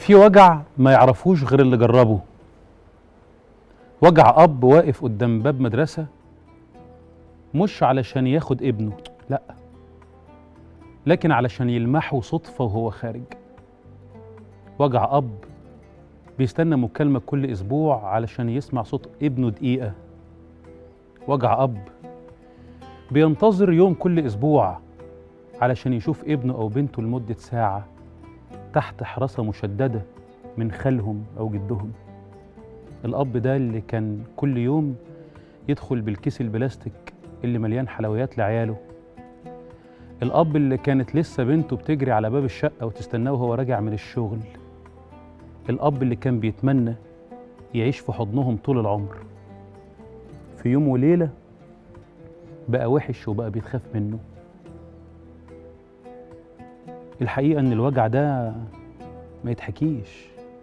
في وجع ما يعرفوش غير اللي جربه. وجع أب واقف قدام باب مدرسة مش علشان ياخد ابنه، لأ، لكن علشان يلمحه صدفة وهو خارج. وجع أب بيستنى مكالمة كل أسبوع علشان يسمع صوت ابنه دقيقة. وجع أب بينتظر يوم كل أسبوع علشان يشوف ابنه أو بنته لمدة ساعة تحت حراسة مشددة من خالهم أو جدهم. الأب ده اللي كان كل يوم يدخل بالكيس البلاستيك اللي مليان حلويات لعياله. الأب اللي كانت لسه بنته بتجري على باب الشقة وتستناه وهو راجع من الشغل. الأب اللي كان بيتمنى يعيش في حضنهم طول العمر. في يوم وليلة بقى وحش وبقى بيتخاف منه. الحقيقة إن الوجع ده ما يتحكيش.